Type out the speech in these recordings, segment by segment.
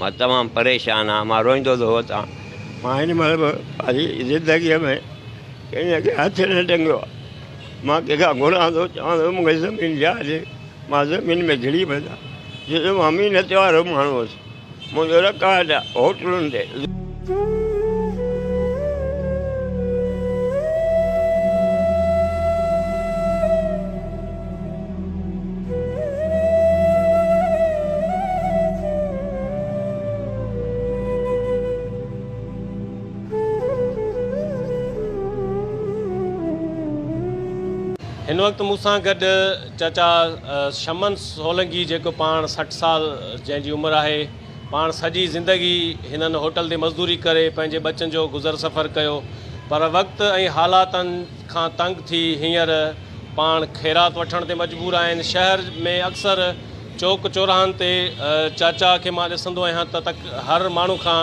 مان تمام پريشان آهيان، مان روئيندو ٿو وتان. مان هن مهل به پنهنجي زندگيء ۾ ڪنهن کي هٿ نه ٽنگيو آهي. مان ڪنهن کان گهران ٿو، چوان ٿو مون کي زمين جاء ڏي، مان زمين ۾ گهڙي وڃان. ڇو جو مان محنت وارو ماڻهو هوس. منهنجو رڪارڊ هوٽلن تي. هن وقت مون سان گڏ چاچا شمن سولنگي جيڪو پاڻ 60 سال جنهن جي عمر آهي پاڻ سڄي زندگي هنن هوٽل تي مزدوري ڪري پنهنجي ٻچن جو گذر سفر ڪيو پر وقت ۽ حالاتن کان تنگ ٿي هينئر پاڻ خيرات وٺڻ تي مجبور آهن. شهر ۾ اڪثر چوڪ چوراهن تي چاچا کي مان ڏسندو آهيان ته تڪ هر ماڻهو کان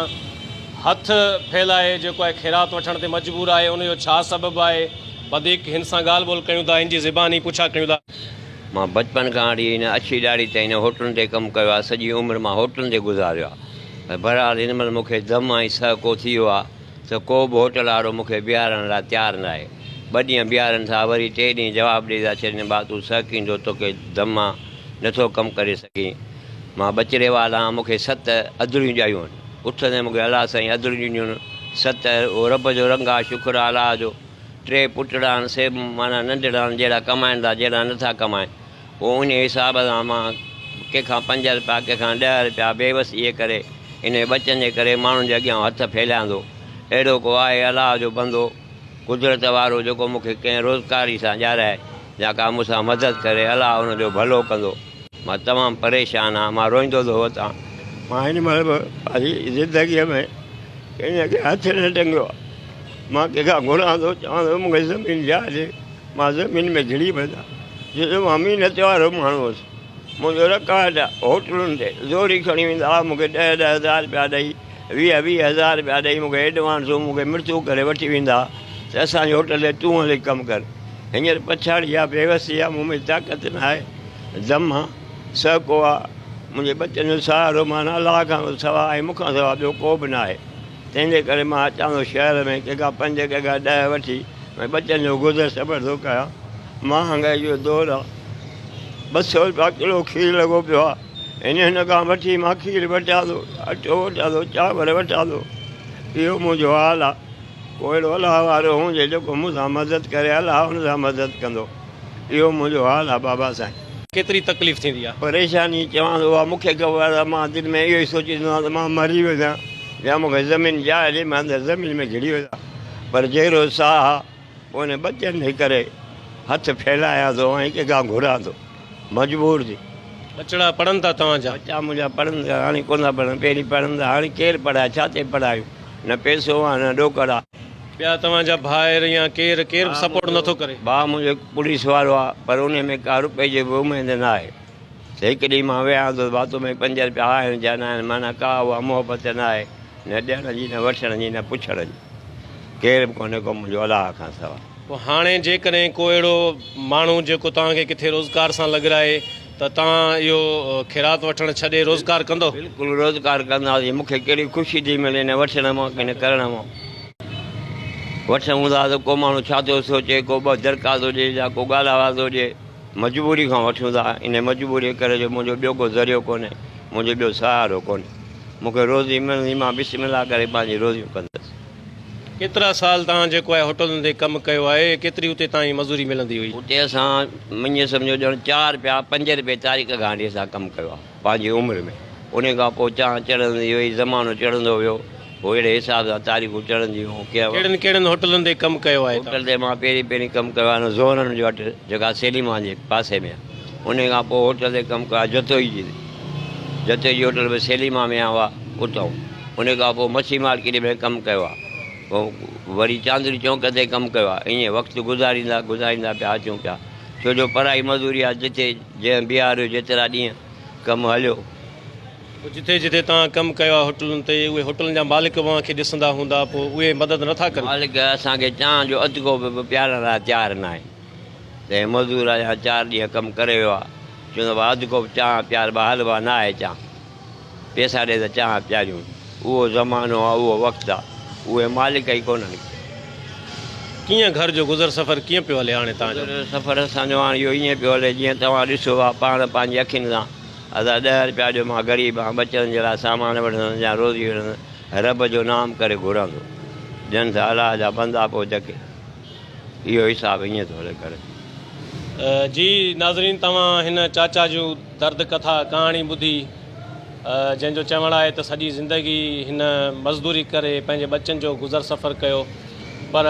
هٿ ڦهلائي جيڪو آهي خيرات وٺڻ تي مجبور آهي ان جو ڇا سبب آهي وڌيڪ هن سان ڳالهه ٻولهه ڪيون ٿا هن جي زباني پڇا ڪيون ٿا. مان بچپن کان وٺي هن اڇي ڏاڙهي تائين هن هوٽلن تي ڪم ڪيو آهي سڄي عمر مان هوٽلن تي گذاريو آهي پر بهرحال هن مهل مون کي دم ۽ سهڪو ٿي ويو آهي ته ڪو به هوٽل وارو مون کي بيهارڻ لاء تيار ناهي. ٻه ڏينهن بيهارين ٿا، وري ٽئين ڏينهن جواب ڏئي ٿا ڇڏين، ڀاء تون سهڪيندو، توکي دم آ، نٿو ڪم ڪري سگهين. مان ٻچڙي وال آهيان، مون کي ست ادڙيون ڄايون آهن. اٿندي مون کي الله سائين ادڙيون ڏنيون آهن، ست، اهو رب جو رنگ آ، شڪر آ الله جو. ٽي پٽڙا آهن، سي به معنيٰ ننڍڙا آهن، جهڙا ڪمائين ٿا، جهڙا نٿا ڪمائين. پوء انهيء حساب سان مان ڪنهن کان پنج رپيا، ڪنهن کان 10 رپيا بي وسيء جي ڪري، انهيء ٻچن جي ڪري ماڻهن جي اڳيان هٿ ڦهليان ٿو. اهڙو ڪو آهي الله جو بندو، قدرت وارو، جيڪو مون کي ڪنهن روزگاري سان ڄارائي يا ڪا مون سان مدد ڪري، الله ان جو ڀلو ڪندو. مان تمام پريشان آهيان، مان روئيندو ٿو وتان. مان هن مهل به پنهنجي زندگيء ۾ ڪنهن کي هٿ نه ٽنگيو آهي. مان ڪنهن کان گهران ٿو، چوان ٿو مون کي زمين جاء ڏي. مان زمين ۾ گهڙي وڃان، ڇو جو مان محنت وارو ماڻهو هوس. منهنجو رڪارڊ هوٽلن تي زوري کڻي ويندا هئا، مون کي ڏهه ڏهه هزار رپيا ڏئي، 20 20 هزار رپيا ڏئي مون کي ايڊوانسون مون کي مرتون ڪري وٺي ويندا هئا ته اسان جي هوٽل تي تون هلي ڪم ڪر. هينئر پڇاڙي آ، بيوسي آ، مون ۾ طاقت نه آهي، دم آ، سهڪو آ، منهنجي ٻچن جو سهارو معنيٰ الله کان سوا ۽ مون کان سوا ٻيو ڪو به نه آهي. تنهن جي ڪري مان اچان ٿو شهر ۾ ڪنهن کان پنج ڪنهن کان 10 وٺي ۽ ٻچن جو گذر سفر ٿو ڪيان. مهانگائي جو دور آ. 200 رپيا ڪلو کير لڳو پيو آ. هن هن کان وٺي مان کير وٺان ٿو، اٽو وٺان ٿو، چانور وٺان ٿو. اهو منهنجو حال آ. ڪو اهڙو الله وارو هجي جيڪو مون سان مدد ڪري، الله ان سان مدد ڪندو. اهو منهنجو حال آ بابا سائين. ڪيتري تڪليف ٿيندي آ. پريشاني چوان ٿو اها مون کي خبر آ ته مان دل ۾ اهو ئي سوچيندو آهيان ته مان مري وڃان يا مون کي زمين جاء ڏي مان اندر زمين ۾ گهڙي وڃان پر جهڙو ساهه آ پوء انهن ٻچن جي ڪري هٿ ڦهلايان ٿو ۽ ڪنهن کان گهران ٿو مجبور ٿي. ٻچڙا پڙهن ٿا توهان جا؟ ٻچا منهنجا پڙهن ٿا هاڻي ڪونه ٿا پڙهن پهرين پڙهن ٿا هاڻي ڪير پڙهائي ڇا تي پڙهايون نه پئسو آ نه ڏوڪڙ آ. ٻيا توهان جا ڀائر يا ڪير ڪير به سپورٽ نٿو ڪري؟ ڀاء منهنجو هڪ پوليس وارو آ پر انهي ۾ ڪا روپئي جي به اميد نه آهي ته هڪ ڏينهن مان ويهان ٿو ته ڀاء تو ۾ پنج روپيا آهن يا نه آهن معنيٰ ڪا اها محبت نه آهي نه ڏيڻ جي نه وٺڻ جي نه پڇڻ جي ڪير به ڪونهي ڪو منهنجو الله کان سوا. پوء هاڻي جيڪڏهن ڪو اهڙو ماڻهو جيڪو توهان کي ڪٿي روزگار سان لڳرائي ته توهان اهو خيرات وٺڻ ڇڏي روزگار ڪندؤ؟ بلڪل روزگار ڪنداسين مون کي ڪهڙي خوشي ٿي ملي نه وٺڻ مان ڪي نه ڪرڻ مان. وٺ هوندا ته ڪو ماڻهو ڇا ٿو سوچي ڪو ٻه دڙڪا ٿو ڏئي يا ڪو ڳالهاوا ٿو ڏئي مجبوري کان وٺون ٿا ان مجبوري ڪري جو منهنجو ٻيو ڪو ذريعو ڪونهي منهنجو ٻيو سهارو ڪونهي مون کي روزي ملندي مان بسم الله ڪري پنهنجي روزيون ڪندس. ڪيترا سال توهان جيڪو آهي هوٽلن تي ڪم ڪيو آهي ڪيتري اتي توهان جي مزوري ملندي هئي؟ اتي اسان مڃي سمجهو ڄڻ چار رپيا پنج رپئي تاريخ کان وٺي اسان ڪم ڪيو آهي پنهنجي عمر ۾ انهي کان پوء چانهه چڙهندي وئي زمانو چڙهندو ويو پوء اهڙي حساب سان تاريخون چڙهنديون ويون ڪنهن وقت. ڪهڙن ڪهڙن هوٽلن تي ڪم ڪيو آهي توهان؟ هوٽل تي مان پهرين پهرين ڪم ڪيو آهي زهرن جي وٽ جيڪا سيليمان جي پاسي ۾ آهي انهي کان پوء هوٽل تي ڪم ڪيو آهي جتوئي جي جتوئي جي هوٽل به سيليمان ۾ آهي اها اتئون انهي کان پوء مڇي مارڪيٽ ۾ ڪم ڪيو آهي پوء وري چاندني چونڪ تي ڪم ڪيو آهي ائين وقت گذاريندا گذاريندا پيا اچون پيا ڇو جو پرائي مزوري آهي جتي جنهن بيهاريو جيترا ڏينهن ڪم هليو. پوء جتي جتي توهان ڪم ڪيو آهي هوٽلن تي اهي هوٽلن جا مالڪ به اوهان کي ڏسندا هوندا پوء اهي مدد نه ٿا ڪن؟ مالڪ اسان کي چانهه جو اڌ ڪوپ به پيارڻ لاء تيار ناهي ته هي مزور آهي يا چار ڏينهن ڪم ڪري ويو آهي چوندو ڀاء اڌ ڪوپ چانهه پيار ڀاء هل ڀاء نه آهي چانهه. پئسا ڏي ته چانهه پياريون. اهو زمانو آ، اهو وقت آ، اهي مالڪ ئي ڪونهن. ڪيئن گهر جو گذر سفر ڪيئن پيو هلي هاڻي توهان جو؟ گذر سفر اسان جو هاڻي اهو ائين پيو هلي جيئن توهان ڏسو ها پاڻ پنهنجي اکين سان. ادا ڏهه رپيا ڏيو مان غريب آهيان ٻچن جي لاء سامان وٺندس يا روزي وٺندس رب جو نام ڪري گهران ٿو ڏين ٿا الله جا بندا پوء جڪي اهو حساب ائين ٿو هلي گهر جو. جي ناظرين توهان هن چاچا جون درد ڪٿا ڪهاڻي ٻڌي جنهن جو چوڻ آهي ته سڄي زندگي هن مزدوري ڪري پنهنجي ٻچن جو گذر سفر ڪيو پر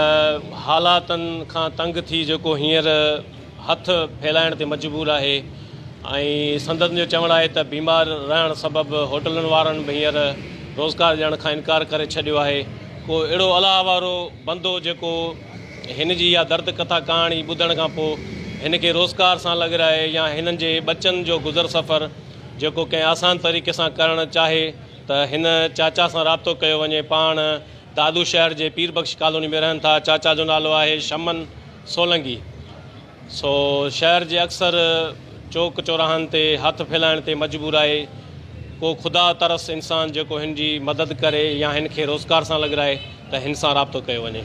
حالاتن کان تنگ ٿي جيڪو هينئر هٿ ڦهلائڻ تي مجبور آهي ۽ سندن جو چوڻ آهي ته بيمار رهڻ سبب هوٽلن وارن به هينئر روزگار ڏيڻ کان انڪار ڪري ڇڏيو آهي ڪو اهڙو الله وارو بندو جيڪو هن جي اها درد ڪٿا ڪهاڻي ٻڌڻ کان پوء هن کي روزگار سان لڳرائي يا هنن جي ٻچن جو گذر سفر جيڪو ڪنهن آسان طريقي سان ڪرڻ چاهي ته هن چاچا سان رابطو ڪيو وڃي پاڻ دادو شهر جي پير بخش ڪالوني ۾ رهن ٿا چاچا جو نالو آهي شمن سولنگي سو شهر جي اڪثر چوڪ چوراهن تي هٿ ڦهلائڻ تي مجبور آهي ڪو خدا ترس انسان جيڪو هن جي مدد ڪري يا هن کي روزگار سان لڳرائي ته هن سان رابطو ڪيو وڃي.